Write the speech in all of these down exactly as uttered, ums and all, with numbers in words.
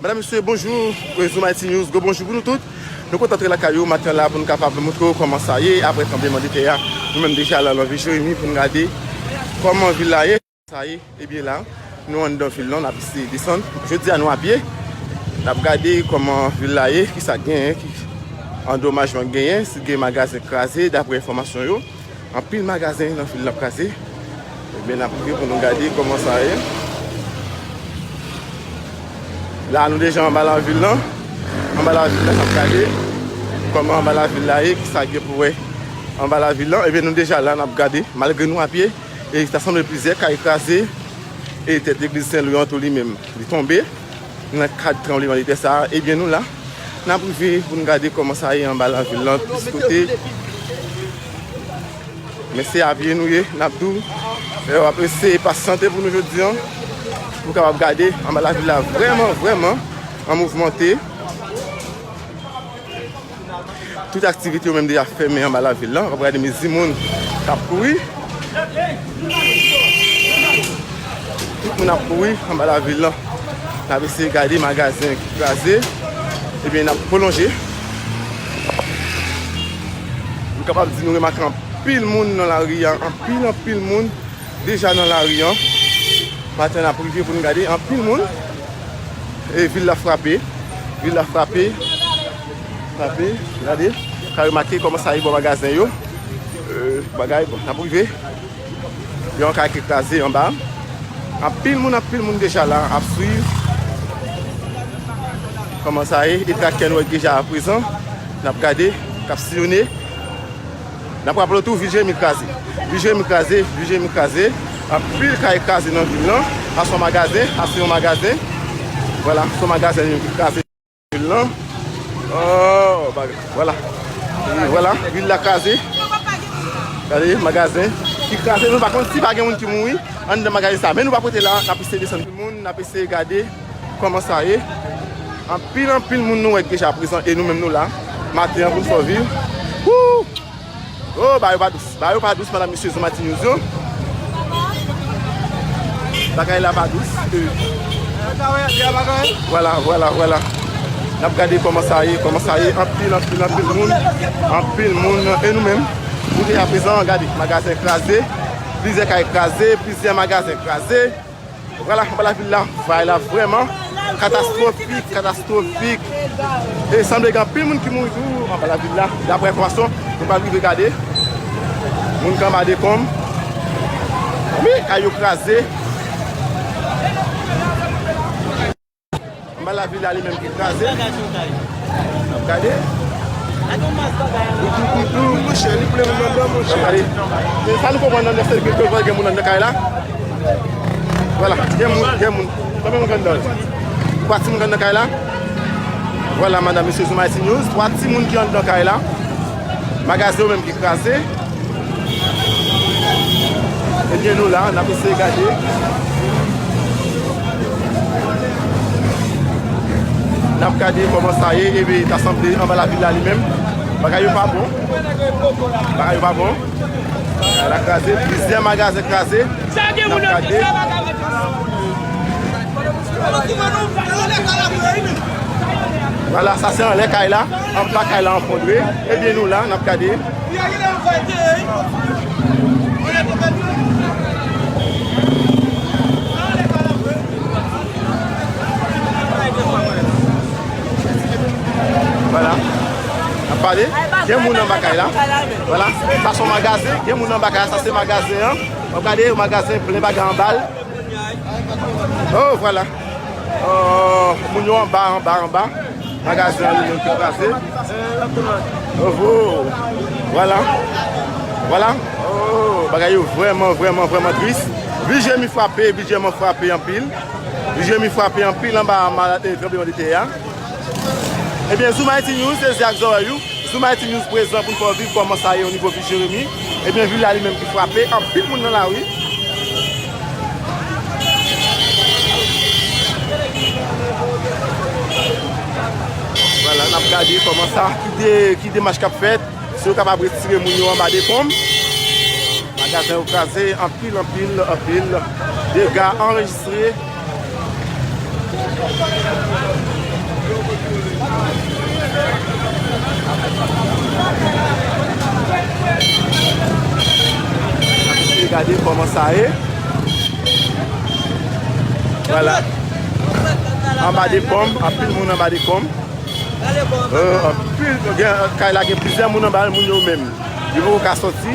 Medam, mesye, bonjou. Zoom Haïti News, gwo bonjou pou nou tout. Nou kontan antre lakay ou maten la pou nou kapab montre w kòman sa ye apre tranbleman de tè a. Nou menm deja la nan vil Jeremi pou nou gade kòman vil la ye. Sa ye, ebyen la, nou anndan vil lan, n ap eseye desann. Jodi a nou a pye. N ap gade kòman vil la ye, kisa k genyen, ki andomajman k genyen, si gen magazen k kraze, daprè enfòmasyon yo. Anpil magazen nan vil lan kraze. Ebyen, n ap rive pou nou gade kòman sa ye. La, nou deja anba lavil lan. Anba lavil lan, n ap gade kòman anba lavil la ye, kisa gen pou wè anba lavil lan. Ebyen, nou deja la, n ap gade. Malgre nou a pye, e ta sanble plizyè kay kraze, e tèt legliz Sen Lwi an tou li menm, li tonbe. Nan kad tranbleman de tè sa a, ebyen, nou la, n ap rive pou n gade kòman sa ye anba lavil lan, plis kote. Men se a pye nou ye, n ap di w, e w ap eseye pasyante pou nou jodi an, pou w kapab gade anba lavil la vrèman, vrèman an mouvmante. Tout aktivite yo menm deja fèmen anba lavil lan. W ap gade mezi moun k ap kouri. Tout moun ap kouri anba lavil lan. N ap eseye gade magazen ki kraze. Ebyen, n ap pwolonje. Nou kapab di nou remake anpil moun nan lari a. Anpil, anpil moun deja nan lari an. Maten n ap rive pou nou gade anpil moun. E vil la frape. Vil la frape. Frape. Gade. Ka remake kòman sa ye bò magazen yo. E, bagay, bon, n ap rive. Gen yon kay ki kraze anba. Anpil moun, anpil moun deja la ap swiv kòman sa ye. E traktè nou wè deja aprezan. N ap gade, k ap siyone. N ap raple w tou, vil Jeremi kraze. Vil Jeremi kraze, vil Jeremi kraze. Anpil kay kraze nan vil lan. Sa se yon magazen, sa se yon magazen. Vwala, se yon magazen ki kraze nan vil lan. Oh, bagay. Vwala. E vwala, vil la kraze. Gade, magazen ki kraze. Nou pa konn si pa gen moun ki mouri anndan magazen sa. Men nou p ap rete la, n ap eseye desann moun, n ap eseye gade kòman sa ye. Anpil, anpil moun nou wè ki deja prezan e nou menm nou la. Maten an pou n fè w viv. Woo! Oh, bagay yo pa dous. Bagay yo pa dous, medam, mesye, sou Matinyous yo. Bagay la pa dous. Vwala, vwala, vwala. N ap gade kòman sa ye, kòman sa ye. Anpil, anpil, anpil moun. Anpil moun. E nou menm, nou te aprezan, gade, magazen kraze, plizyè kay kraze, plizyè magazen kraze. Vwala, anba lavil la, bagay la vrèman katastwofik, katastwofik. E sanble gen anpil moun ki mouri tou anba lavil la. Daprè enfòmasyon, nou pa rive gade. Moun ki anba dekonm. Wi, kay yo kraze. Anba lavil la li menm ki kraze. N ap gade. Monchè, li ple moun anndan, monchè. N ap gade. Sa nou konprann anndan, se ke gen moun anndan kay la. Vwala, gen moun, gen moun. Konbyen moun ki anndan? Twa timoun ki anndan kay la. Vwala, medam, mesye, sou Matinyous, twa timoun ki anndan kay la. Magazen yo menm ki kraze. Ebyen, nou la, n ap eseye gade. N ap gade kòman sa ye, ebyen, ta sanble anba lavil la li menm. Bagay yo pa bon. Bagay yo pa bon. Kay la kraze, plizyè magazen kraze. N ap gade. Vwala, sa se anlè kay la. Anba kay la efondre. Ebyen, nou la, n ap gade. Vwala. N ap pale. Gen moun anba kay la. Vwala. Sa se yon magazen. Gen moun anba kay la. Sa se magazen an. W ap gade yon magazen plen bagay anba l. Oh, vwala. Oh, moun yo anba, anba, anba. Magazen an li menm ki kraze. Oh, oh. Vwala. Vwala. Oh, bagay yo vrèman, vrèman, vrèman tris. Vil Jeremi frape, vil Jeremi frape anpil. Vil Jeremi frape anpil anba ma-, eh, tranbleman de tè a. Ebyen, Zoom Haïti News, se zye ak zòrèy ou. Zoom Haïti News prezan pou n fè w viv kòman sa ye o nivo vil Jeremi. Ebyen, vil la li menm ki frape, anpil moun nan lari. Vwala, n ap gade kòman sa, ki de-, ki demach k ap fèt, si yo kapab retire moun yo anba dekonm. Magazen yo kraze, anpil, anpil, anpil dega anrejistre. Gade kòman sa ye. Vwala. Anba de pòm, anpil moun anba de pòm. Euh, anpil, gen, kay la gen plizyè moun anba, moun yo menm yo poko ka sòti.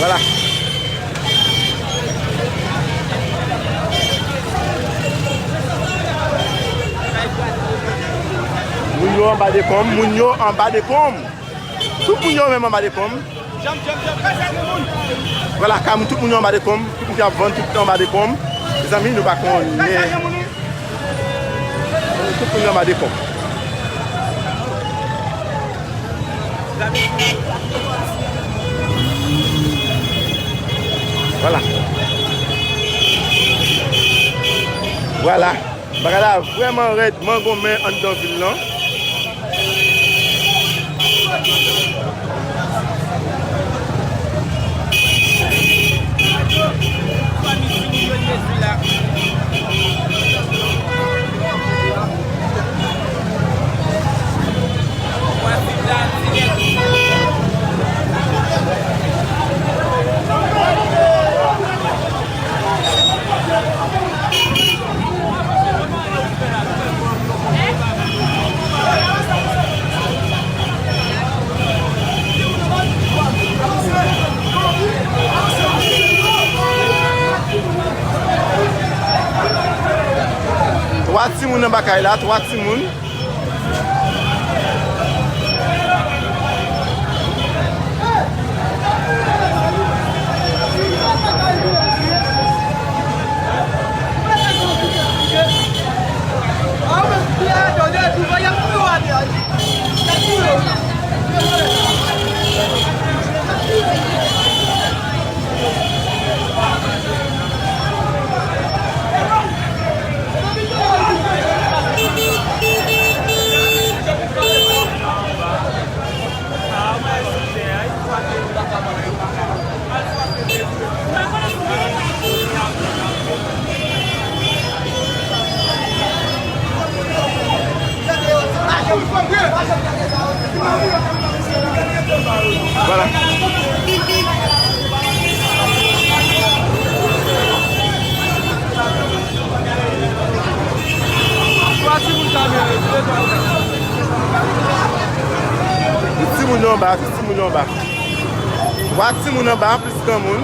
Vwala. Moun yo anba de pòm, moun yo anba de pòm. Tout moun yo menm anba de pòm. Vwala, kay moun, tout moun yo anba de pòm, tout moun ki ap vann, tout anba de pòm. Mezanmi, nou pa konnen. Tout moun yo anba de pòm. Vwala. Vwala. Bagay la vrèman rèd, mangonmen anndan vil lan. Twa timoun anba kay la, twa timoun. Vwala. Tout timoun yo anba, tout timoun yo anba. Twa timoun anba, plis granmoun.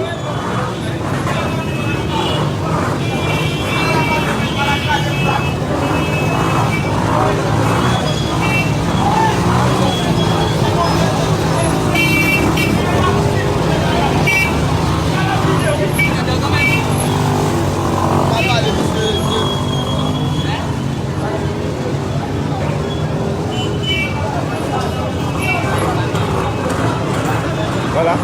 Vwala.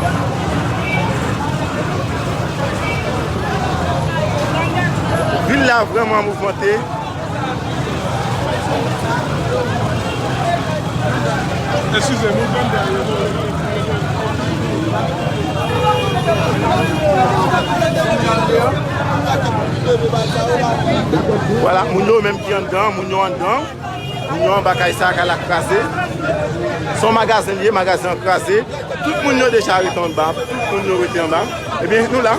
Vil la vrèman mouvmante. Eskize, mouvman dèyè. Vwala, moun yo menm ki anndan, moun yo anndan. Moun yo anba kay sa, kay la kraze. Se yon magazen li ye, magazen an kraze. Tout moun yo deja rete anba, tout moun yo rete anba. Ebyen, nou la.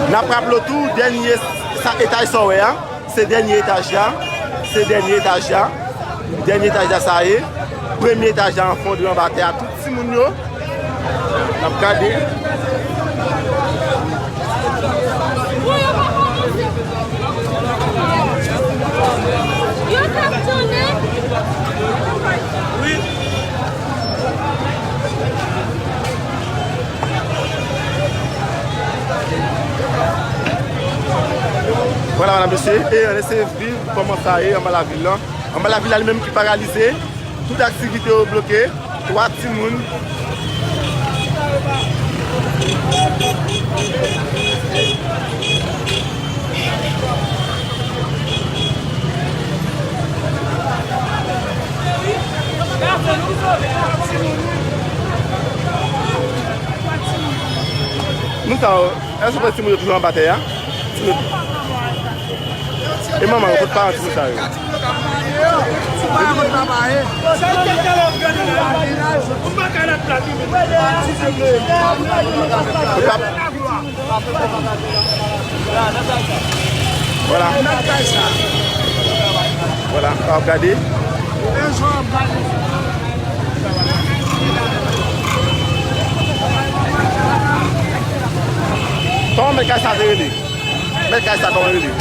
N ap raple w tou, dènye sa, etaj sa w wè a. Se dènye etaj la. Se dènye etaj la. Dènye etaj la sa ye. Premye etaj la anfondre anba tè a. Tout timoun yo. N ap gade. Yo t ap tounen. Vwala, madam, mesye, e, ann eseye viv kòman sa ye anba lavil lan. Anba lavil la li menm ki paralize, tout aktivite yo bloke, twa timoun. Sa yo, èske w wè timoun yo toujou anba tè a? Timoun. E manman yo, kot paran timoun sa yo? Kot pap-, Vwala. Vwala, sa w ap gade. Kòman mèt kay sa te rele? Mèt kay sa kòman rele?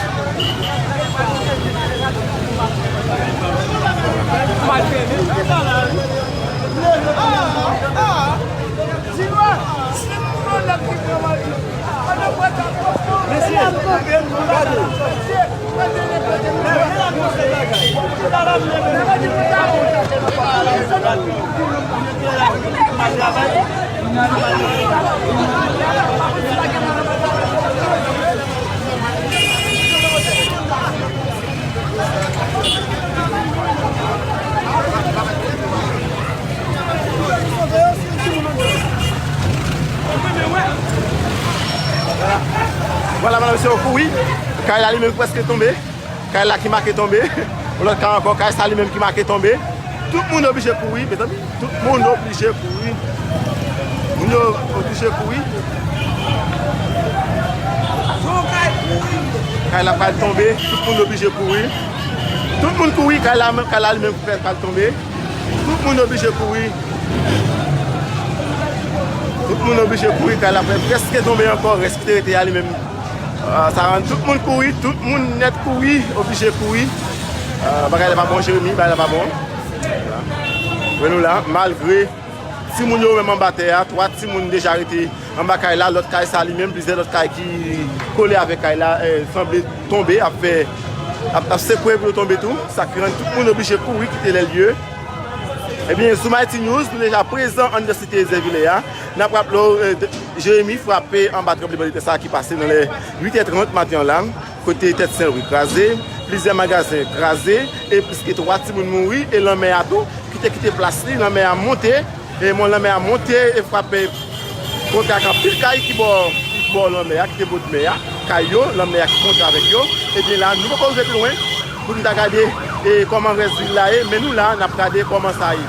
Vwala, medam, mesye, yo kouri. Kay la li menm ki prèske tonbe. Kay la ki make tonbe. Yon lòt kay ankò, kay sa li menm ki make tonbe. Tout moun oblije kouri, mezanmi. Tout moun oblije kouri. Moun yo oblije kouri. Kay la pral tonbe, tout moun oblije kouri. Tout moun kouri, kay la, kay la li menm pral tonbe. Tout moun oblije kouri. Tout moun oblije kouri, kay la prèske tonbe ankò, rès ki te rete a li menm. Ah, sa rann tout moun kouri, tout moun nèt kouri, oblije kouri. Ah, bagay la pa bon, Jeremi, bagay la pa bon. Wè nou la, malgre timoun yo menm anba tè a, twa timoun deja rete anba kay la, lòt kay sa li menm, plizyè lòt kay ki kole avèk kay la, eh, sanble tonbe, ap fè, ap, ap sekwe pou yo tonbe tou. Sa ki rann tout moun oblije kouri kite lè lye. Ebyen, sou Mighty News, nou deja prezan anndan site Zèvilè a. N ap raple w, eh, de-, Jeremi frape anba tranblemanntè sa ki pase nan lè uit è trant maten an la, kote tèt Senlwi kraze, plizyè magazen kraze, e plis ke twa timoun mouri, e lanmè a tou, ki te kite plas li, lanmè a monte, e mòn lanmè a monte, e frape kontak anpil kay ki bò, ki bò lanmè a, ki te bòdmè a, kay yo, lanmè a ki kontre avèk yo. Ebyen la, nou poko rive pi lwen pou nou ta gade, e, kòman rès vil la ye, men nou la, n ap gade kòman sa ye.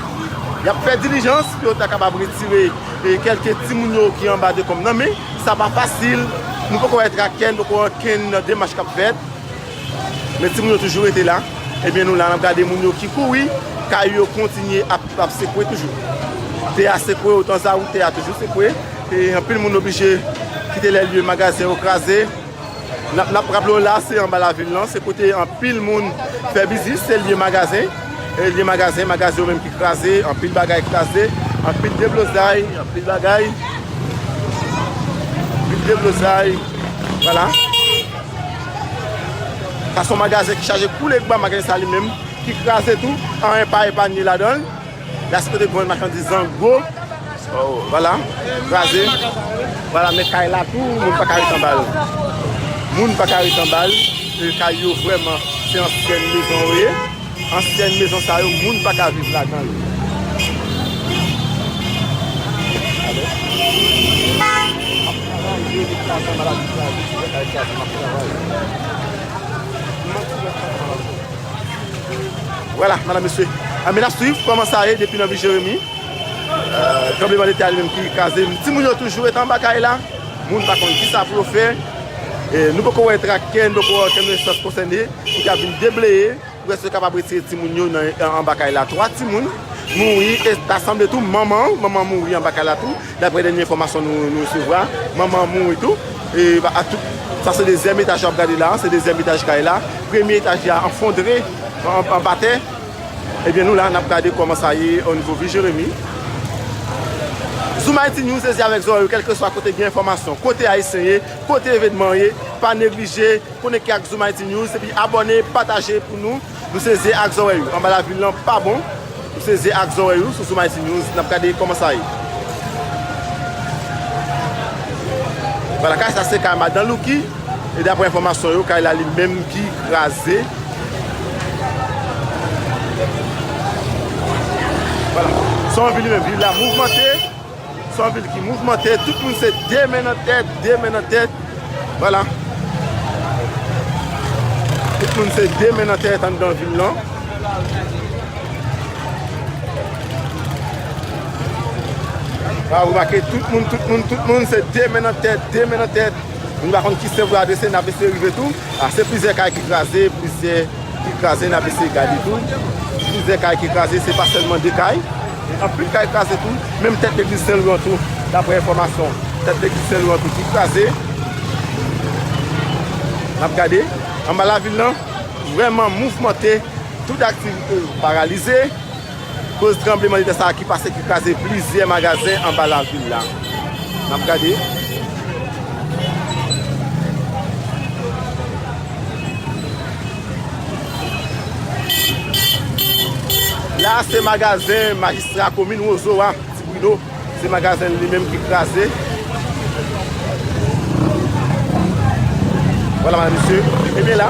Y ap fè dilijans pou yo ta kapab retire, e, kèlke timoun yo ki anba dekonb nan, men sa pa fasil. Nou poko wè trakè, nou poko wè okenn demach k ap fèt. Men timoun yo toujou rete la. Ebyen, nou la, n ap gade moun yo ki kouri, kay yo kontinye ap, ap sekwe toujou. Tè a sekwe otan sa, wi, tè a toujou sekwe. E anpil moun oblije kite lè lye, magazen yo kraze. N ap, n ap raple w la, se anba lavil lan, se kote anpil moun fè biznis, se lye magazen. E lye magazen, magazen yo menm ki kraze, anpil bagay kraze, anpil deblozay, anpil bagay, anpil deblozay. Vwala. Sa se yon magazen ki chaje koule gba, magazen sa li menm ki kraze tou, anyen pa epanye ladan l. La se kote grann machandiz an gwo. Oh, vwala, kraze. Vwala, men kay la tou, moun pa ka ret anba l. Moun pa ka ret anba l. E kay yo vrèman, se ansyèn mezon yo ye. Ansyèn mezon sa yo, moun pa ka viv ladan yo. Vwala, medam, mesye. Anben, n ap swiv kòman sa ye depi nan vil Jeremi. Euh, tranblemanntè a li menm ki kraze. Timoun yo toujou ret anba kay la. Moun pa konn kisa pou yo fè. E nou poko wè trakè, nou poko wè okenn enstans konsène ki ka vin debleye pou yo kapab retire timoun yo nan, anba kay la. Twa timoun mouri e ta sanble tou manman, manman mouri anba kay la tou. Daprè dènye enfòmasyon nou, nou resevwa, manman an mouri tou. E a tout, sa se dezyèm etaj w ap gade la, se dezyèm etaj kay la. Premye etaj la efondre an, anba tè. Ebyen, nou la, n ap gade kòman sa ye o nivo vil Jeremi. Zoom Haïti News, sezi avèk zòrèy ou, kèlkeswa kote gen enfòmasyon, kote ayisyen ye, kote evènman ye, pa neglije konekte ak Zoom Haïti News, epi abòne, pataje pou nou. Nou sezi ak zòrèy ou. Anba lavil lan pa bon. Nou sezi ak zòrèy ou sou Zoom Haïti News. N ap gade kòman sa ye. Vwala, kay sa se kay madan Louki. E daprè enfòmasyon yo, kay la li menm ki kraze. Vwala. Se yon vil li menm, vil la mouvmante. Se yon vil ki mouvmante, tout moun se de men nan tèt, de men nan tèt. Vwala. Tout moun se de men nan tèt anndan vil lan. W a remake tout moun, tout moun, tout moun se de men nan tèt, de men nan tèt. Nou pa konn ki sèvo adrese, n ap eseye rive tou. A, se plizyè kay ki kraze, plizyè ki kraze, n ap eseye gade tou. Plizyè kay ki kraze, se pa sèlman de kay. Anpil kay kraze tou. Menm tèt legliz Sen Lwi an tou, daprè enfòmasyon, tèt legliz Sen Lwi an tou ki kraze. N ap gade. Anba lavil lan, vrèman mouvmante, tout aktivite yo paralize. Koz tranblemanntè sa a ki pase, ki kraze plizyè magazen anba lavil la. N ap gade. La, se magazen majistra komin Wozo a, Ti Bruno. Se magazen li menm ki kraze. Vwala, madam, mesye. Ebyen la,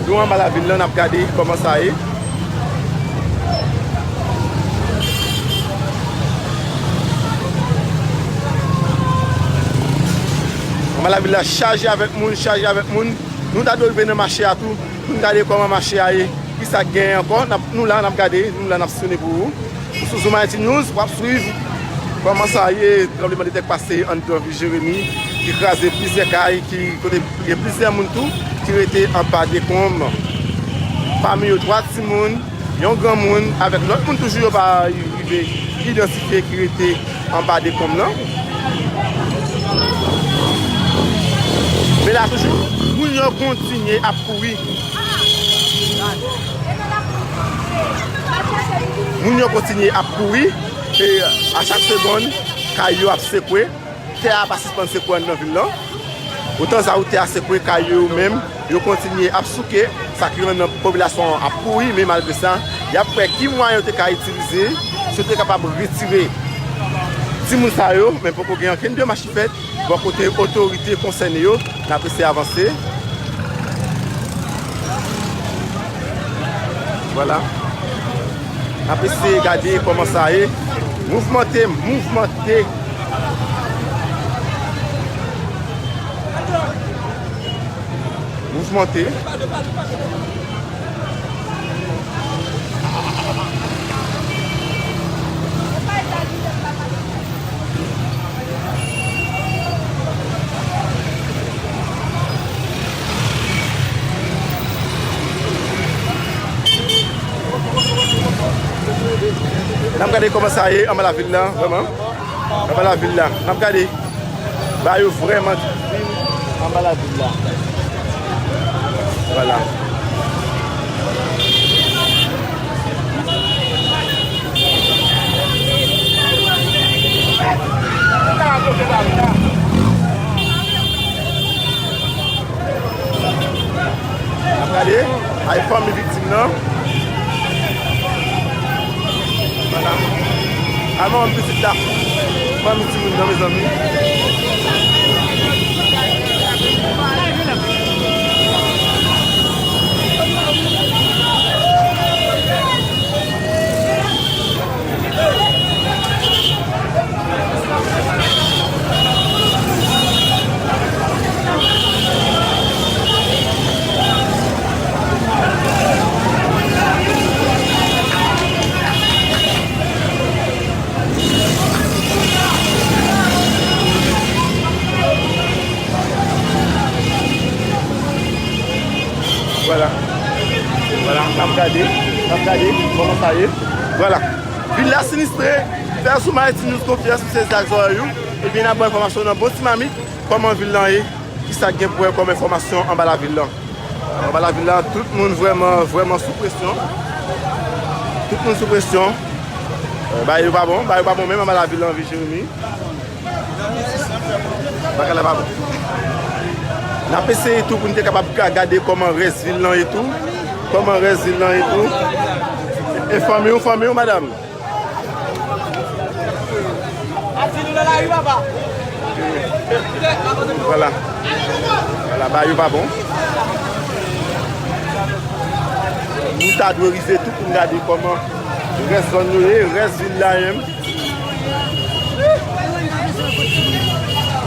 nou anba lavil lan, n ap gade kòman sa ye. Anba lavil la chaje avèk moun, chaje avèk moun. Nou ta dwe rive nan mache a tou, pou n gade kòman mache a ye. Kisa k genyen ankò? N ap, nou la, n ap gade, nou la, n ap swiv pou ou. Ou sou Zoom Haïti News, w ap swiv kòman sa ye, tranblemanntè k pase anndan vil Jeremi, ki kraze plizyè kay, ki kote gen plizyè moun tou ki rete anba dekonm. Pami yo, twa timoun, yon granmoun, avèk lòt moun toujou yo pa rive idantifye ki rete anba dekonm lan. Men la toujou, moun yo kontinye ap kouri. Moun yo kontinye ap kouri, e a chak segonn, kay yo ap sekwe. Tè a pa sispann sekwe anndan vil lan. Otan sa ou tè a sekwe, kay yo menm, yo kontinye ap souke, sa ki rann popilasyon an ap kouri, men malgre sa, y ap wè ki mwayen yo te ka itilize, si yo te kapab retire timoun sa yo, men poko gen ankenn demach ki fèt bò kote otorite konsène yo. N ap eseye avanse. Vwala. N ap eseye gade kòman sa ye. Mouvmante, mouvmante. Mouvmante. N ap gade kòman sa ye anba lavil la, vrèman. Anba lavil la. N ap gade. Ba yo vrèman difisil anba lavil la. Vwala. N ap gade, ay fanmi viktim nan. Vwala. Al manman m pitit la. Manman m timoun nan, mezanmi. Vwala. Vwala, n ap gade, n ap gade kòman sa ye. Vwala. Vil la sinistre, fè Zoom Haïti News konfyans pou se zak zòrèy ou. Ebyen, n ap ba w enfòmasyon nan bon ti mamit, kòman vil lan ye, kisa k gen pou wè kòm enfòmasyon anba lavil lan. Anba lavil lan, tout moun vrèman, vrèman sou presyon. Tout moun sou presyon. Euh, bagay yo pa bon, bagay yo pa bon menm anba lavil lan, vil Jeremi. Bagay la pa bon. N ap eseye tou pou n te kapab ka gade kòman rès vil lan ye tou. Kòman rès vil lan ye tou. E fanmi w, fanmi w, madanm? Vwala. Vwala, bagay yo pa bon. Nou ta dwe rive tou pou n gade kòman rès zòn yo ye, rès vil la menm.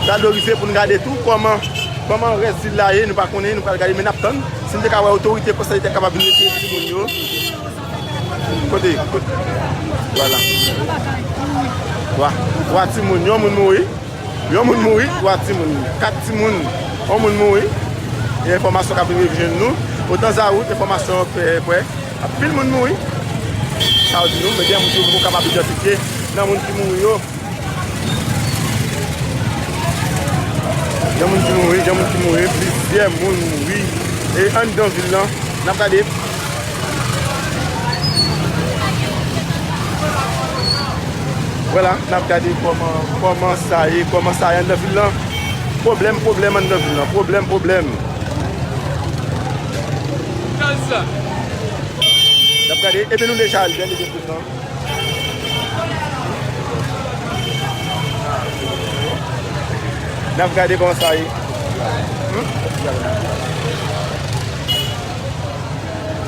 Valorizé pou n gade tou kòman, kòman rès vil la ye, nou pa konnen, nou pral gade, men n ap tann. Si n te ka wè otorite konsa, li te kapab vin retire timoun yo. Kote? Kote? Vwala. Twa, twa timoun, yon moun mouri. Yon moun mouri, twa timoun. Kat timoun, yon moun mouri. E enfòmasyon k ap rive jwenn nou. Otan Zawout, enfòmasyon fè kwè anpil moun mouri. Sa yo di nou, men gen moun ki poko kapab idantifye nan moun ki mouri yo. Gen moun ki mouri, gen moun ki mouri, plizyè moun mouri. E anndan vil lan, n ap gade. Vwala, n ap gade kòman, kòman sa ye, kòman sa ye anndan vil lan. Pwoblèm, pwoblèm anndan vil lan, pwoblèm, pwoblèm. N ap gade, epi nou deja al byen, li gen tout tan. N ap gade kòman sa ye. Hmm?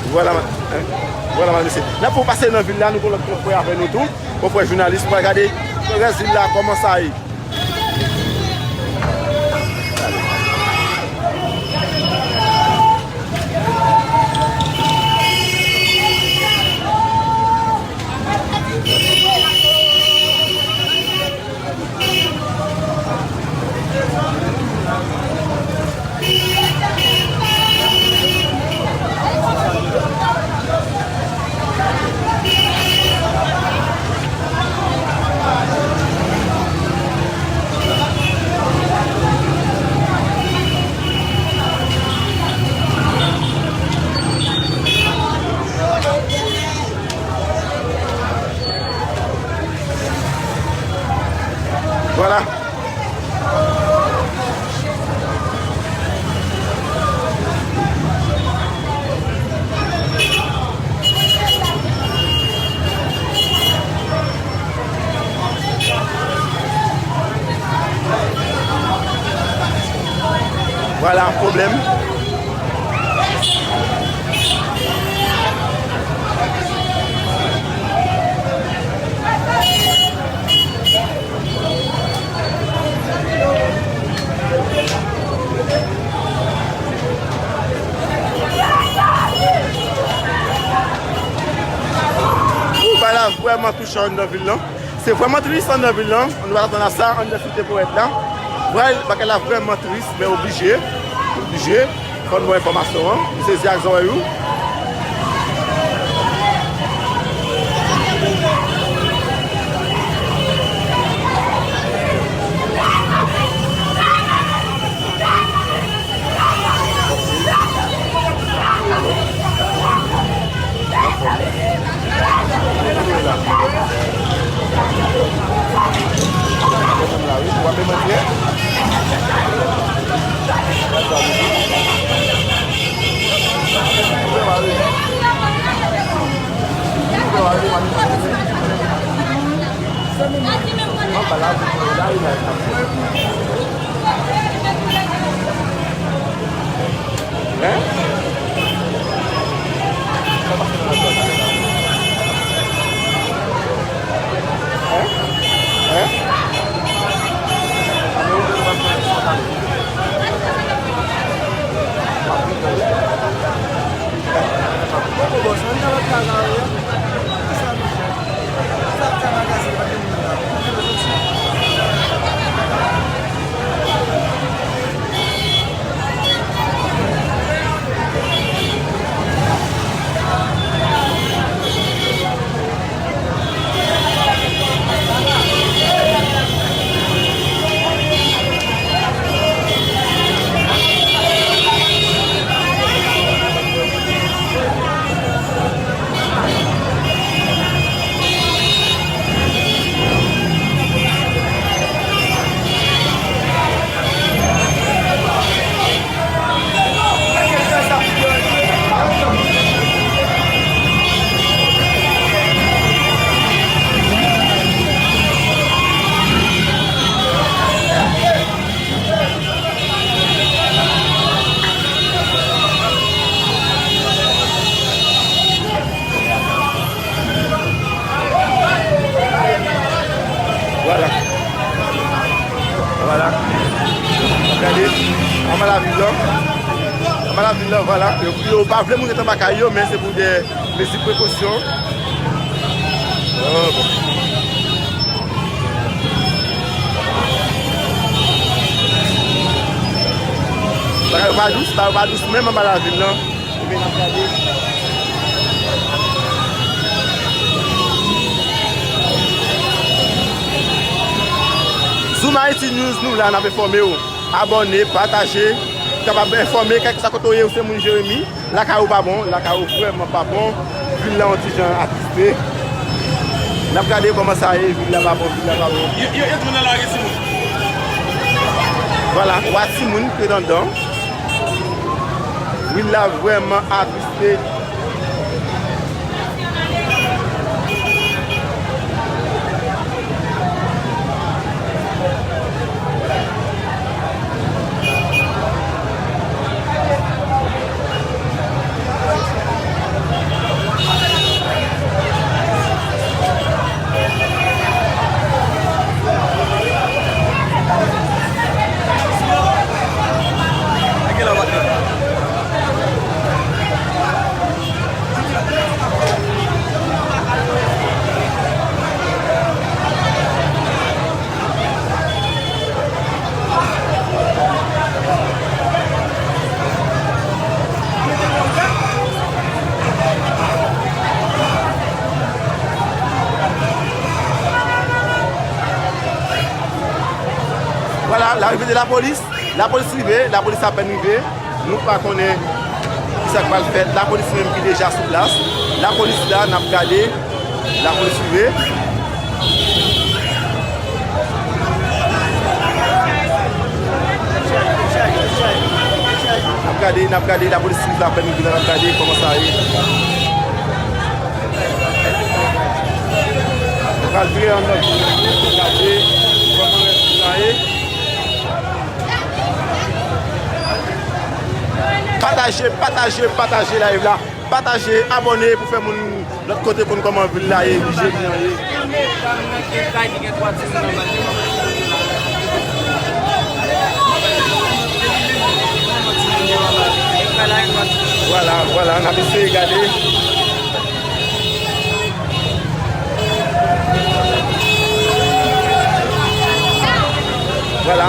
Vwala, ma-, hein? Vwala, madam, mesye. N ap fè w pase nan vil la, nou gon lòt konfrè avè nou tou. Konfrè jounalis, pou al gade rès vil la, kòman sa ye. Vwala. Vwala, pwoblèm. Ou, bagay la vrèman touchan anndan vil lan. Se vrèman tris anndan vil lan. Nou pa t atann a sa anndan Site Powèt la. Vwala, bagay la vrèman tris, men oblije. Oblije. Fò n ba w enfòmasyon an. M sezi ak zòrèy ou. Anba lavil la, vwala. Yo, yo pa vle moun ret anba kay yo, men se pou de mezi prekosyon. Oh, bon. Bagay yo pa dous, bagay yo pa dous menm anba lavil la. Ebyen, n ap gade. Zoom Haïti News, nou la, n ap enfòme w. Abòne, pataje, kapab enfòme, kèlkeswa kote w ye, ou se moun Jeremi, lakay ou pa bon, lakay ou vrèman pa bon, vil la yon ti jan atriste. N ap gade kòman sa ye, vil la pa bon, vil la pa bon. Yo, yo, yo tounen lage timoun. Vwala, w a timoun ki ret anndan. Vil la vrèman atriste. Vwala, larive de lapolis. Lapolis rive, lapolis apèn rive. Nou pa konnen kisa k pral fèt. Lapolis menm ki deja sou plas. Lapolis la, n ap gade. Lapolis rive. N ap gade, n ap gade, lapolis rive apèn rive la, n ap gade kòman sa ye. Nou pral vire anndan pou nou gade kòman rès la ye. Pataje, pataje, pataje live la. Pataje, abòne pou fè moun lòt kote konn kòman vil la ye, Jeremi an ye. Vwala, vwala, n ap eseye gade. Vwala.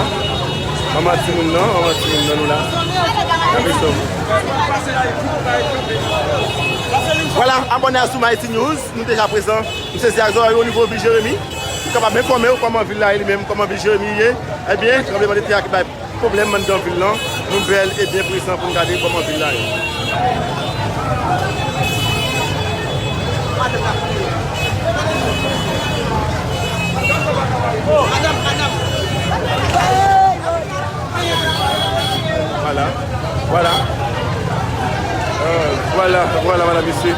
Manman timoun nan, manman timoun nan nou la. N ap eseye. Vwala, abòne a Zoom Haïti News. Nou deja prezan. Nou sezi ak zòrèy yo o nivo vil Jeremi. Nou kapab enfòme w kòman vil la ye li menm, kòman vil Jeremi ye. Ebyen, tranblemanntè a ki bay pwoblèm anndan vil lan. Nou bèl e byen prezan pou n gade kòman vil la ye. Vwala, vwala. Euh, vwala, vwala, vwala, mesye.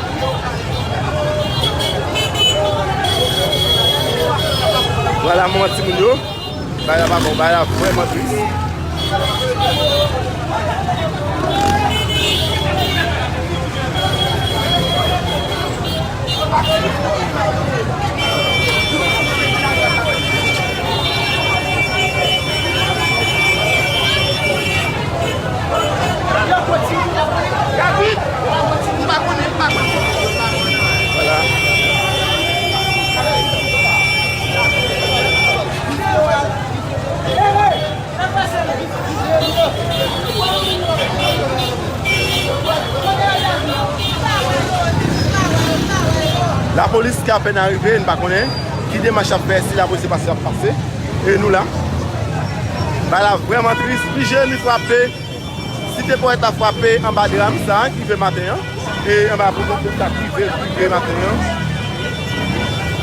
Vwala, manman timoun yo. Bagay la pa bon, bagay la vrèman tris. Vwala. Lapolis ki apèn arive, n pa konnen ki demach y ap fè, si lapolis se pase y ap pase. E nou la. Bagay la vrèman tris, pi Jeremi frape. Site Pòwèt la frape anba dram sa ki rive maten an. E anba pwofesè sa ki rive, ki rive maten an.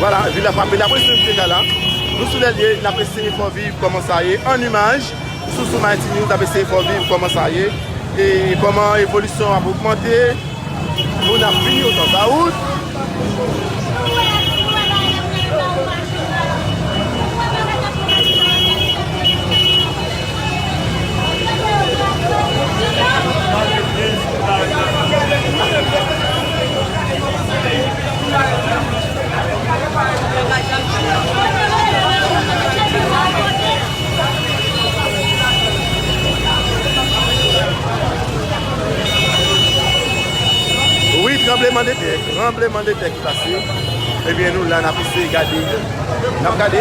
Vwala, vil la frape. Lapolis menm ki deja la. Nou sou lè l ye, n ap eseye fè w viv kòman sa ye. An imaj, sou Zoom Haïti News, n ap eseye fè w viv kòman sa ye. E kòman evolisyon ap ogmante. Moun ap vini otan sa wout. Tranblemanndetè, tranblemanndetè ki pase. Ebyen, nou la, n ap eseye gade. N ap gade.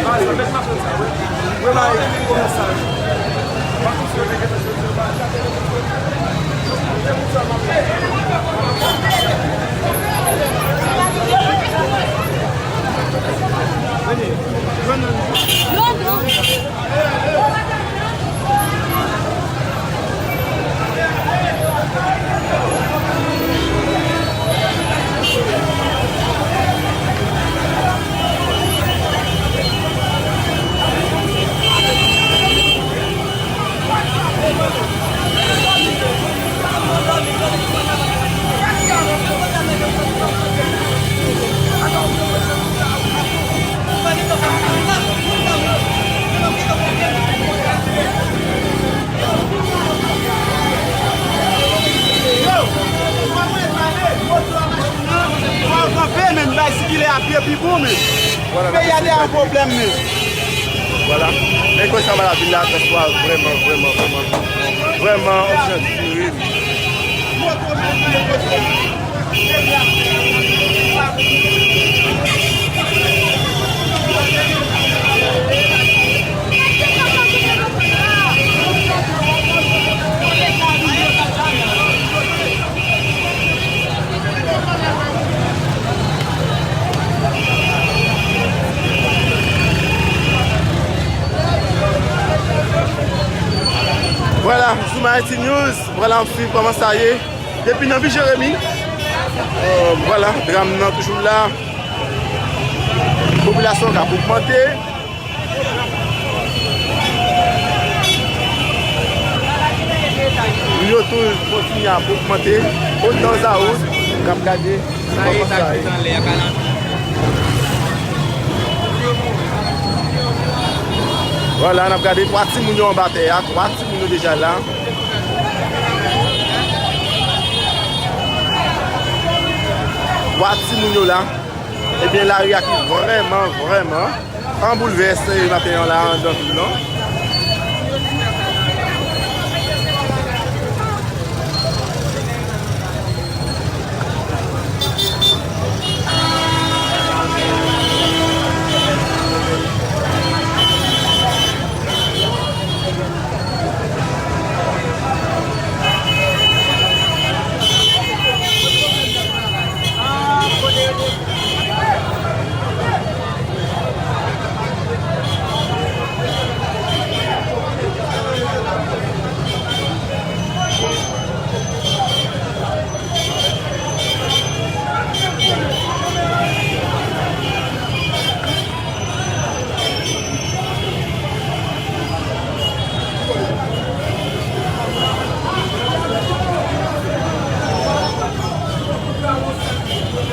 Fò w kanpe, men bay sikile a pye pi bon, men. Peyi a te an pwoblèm, men. Vwala. Men konsa, vwala, vil la, trotwa vrèman, vrèman, vrèman, vrèman, vrèman, yon jan diferan. Vwala, Zoom Haïti News, vwala, w ap swiv kòman sa ye. Depi nan vil Jeremi, euh, vwala, dram nan toujou la. Popilasyon k ap ogmante. Moun yo tou kontinye ap ogmante. Otan Zawout k ap gade. Sa ye, sa ki t anlè a, kalanbè. Vwala, n ap gade twa timoun yo anba tè a, twa timoun yo deja la. Twa timoun yo la. Ebyen, lari a ki vrèman, vrèman an boulvès maten an la anndan vil lan.